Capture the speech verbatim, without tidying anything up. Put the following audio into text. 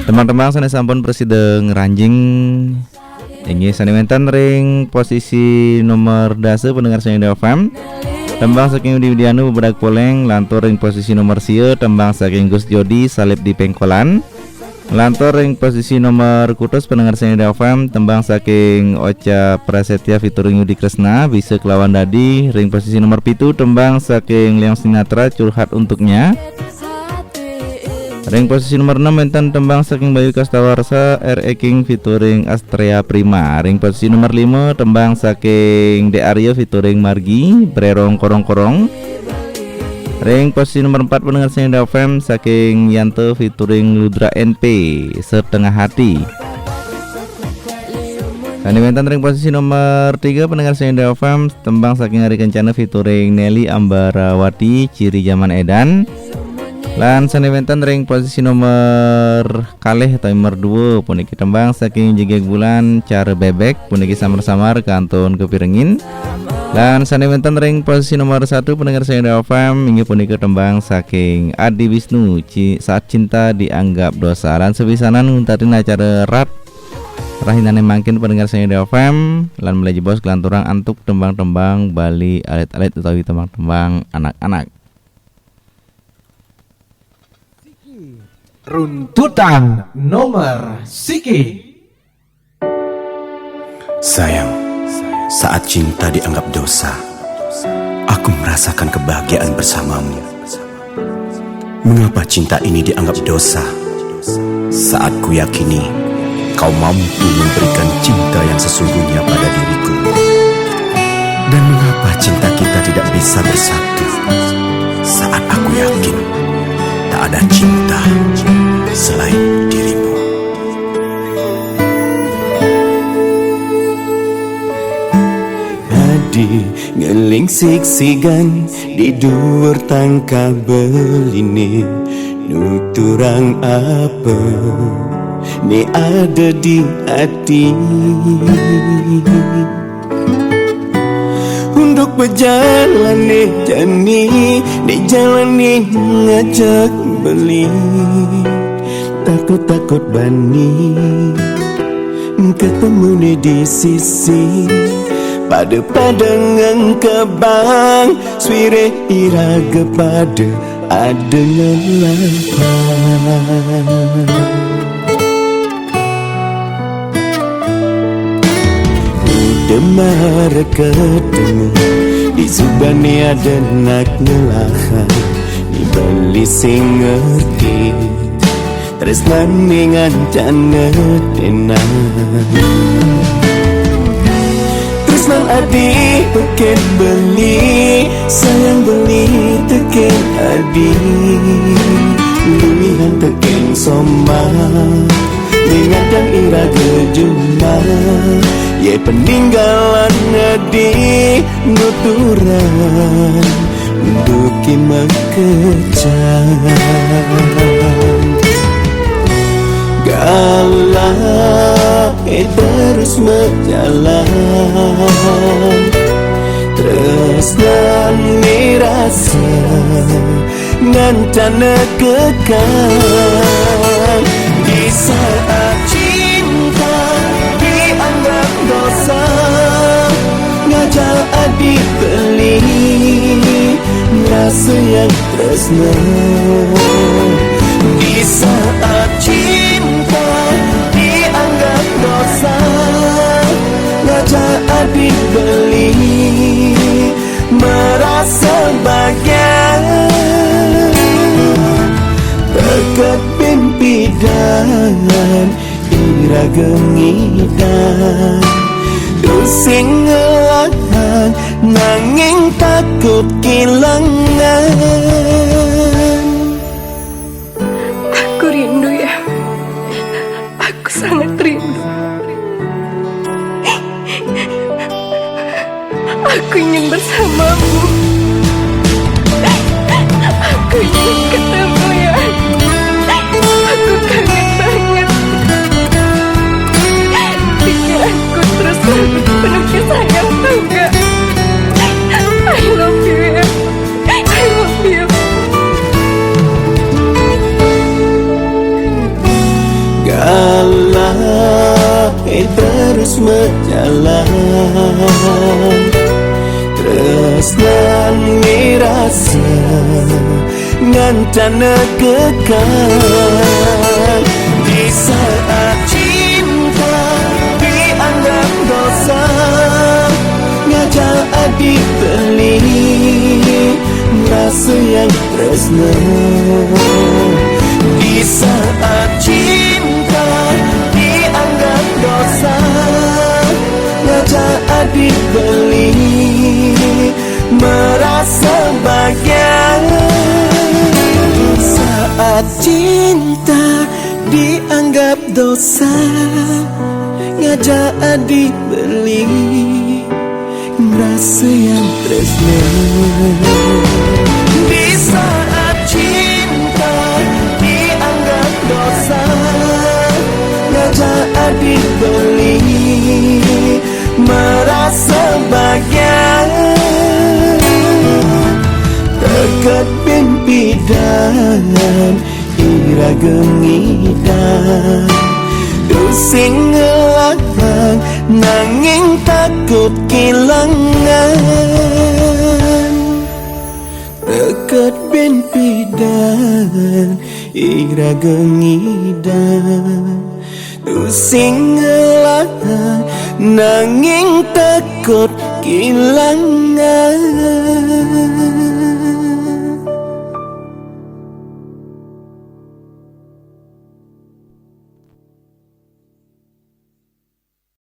Tembang-tembang sané sampun prasida ngranjing. Inggih sané wénten ring posisi nomor dasa pendengar Senja F M. Tembang saking Widi Widianu Bebedak Poleng, lantur ring posisi nomor sia, tembang saking Gus Jodi Salib di Pengkolan. Lantur ring posisi nomor kutus pendengar Senja F M, tembang saking Ocha Prasetya featuring Yudi Kresna, Bisa Kelawan Dadi. Ring posisi nomor pitu, tembang saking Leon Sinatra, Curhat Untuknya. Ring posisi nomor enam wénten tembang saking Bayu Kastawarsa, R A King featuring Astrea Prima. Ring posisi nomor lima, tembang saking De Arya featuring Margi, Brerong Korong Korong. Ring posisi nomor empat pendengar Senja F M saking Yanto featuring Ludra N P, Setengah Hati. Sané wénten ring posisi nomor tiga pendengar Senja F M, tembang saking Ari Kencana featuring Nelly Ambarawati, Ciri Jaman Edan. Lan sané wénten ring posisi nomor kalih atau nomor dua puniki tembang saking Jegeg Bulan, Cara Bebek, puniki samar-samar kantun kapirengin. Lan sané wénten ring posisi nomor satu pendengar Senja F M inggih punika tembang saking Adi Wisnu, Ci-, Saat Cinta Dianggap Dosa. Lan sapisanan nguntatin acara rat rahinané mangkin pendengar Senja F M, lan malih jebos kalanturang antuk tembang-tembang Bali alit-alit utawi tembang-tembang anak-anak. Runtutan nomor siki. Sayang, saat cinta dianggap dosa, aku merasakan kebahagiaan bersamamu. Mengapa cinta ini dianggap dosa? Saat kuyakini kau mampu memberikan cinta yang sesungguhnya pada diriku. Dan mengapa cinta kita tidak bisa bersatu? Saat aku yakin tak ada cinta selain dirimu. Adi ngeling sigsigan di duur tangka beline, nuturang apa né ada di ati. Unduk bejalané jani, né jalané ngajak beli. Takut-takut bani ketemuné di sisi, pada-pada ngengkebang, swiré iraga pada ada ngelakang. Udah mara ketemu, di subané ada nak ngelakang, di beli sing ngerti. Tresnané ngancan ngedenan. Tresnan adi tekén beli, sayang beli tekén adi. Luihan tekén somah, ningatan iraga jumah. Yé peninggalan adi nuturan duki makejang. Galak, eh, terus berjalan. Tresnané rasa ngancan kekang. Di saat cinta dianggap dosa, ngajak adi beli rasa yang tresna. Di saat cinta dianggap dosa, ngajak adi beli merasa bahagia. Teked pimpidan iraga ngidang, tusing ngelakang, nanging takut kilangan. Aku rindu ya. Aku sangat rindu. Aku ingin bersamamu. Aku ingin ketemu ya. Aku kangen banget. Pikiranku terus penuh kisah yang tau gak? I love you ya. I love you. Dalam tresnan mirasa ngan tanda kekal. Di saat cinta dianggap dosa, ngajak adik beli rasa yang tresna. Di saat cinta dianggap dosa, ngajak adik beli merasa bahagia. Saat cinta dianggap dosa, ngajak adik beli rasa yang tresna. Di saat cinta dianggap dosa, ngajak adik beli merasa bahagia. Teka bin pidan ira gengidan, tusing ngelakang nanging takut kilangan. Teka bin pidan ira gengidan, tusing ngelakang nanging takut kilangan.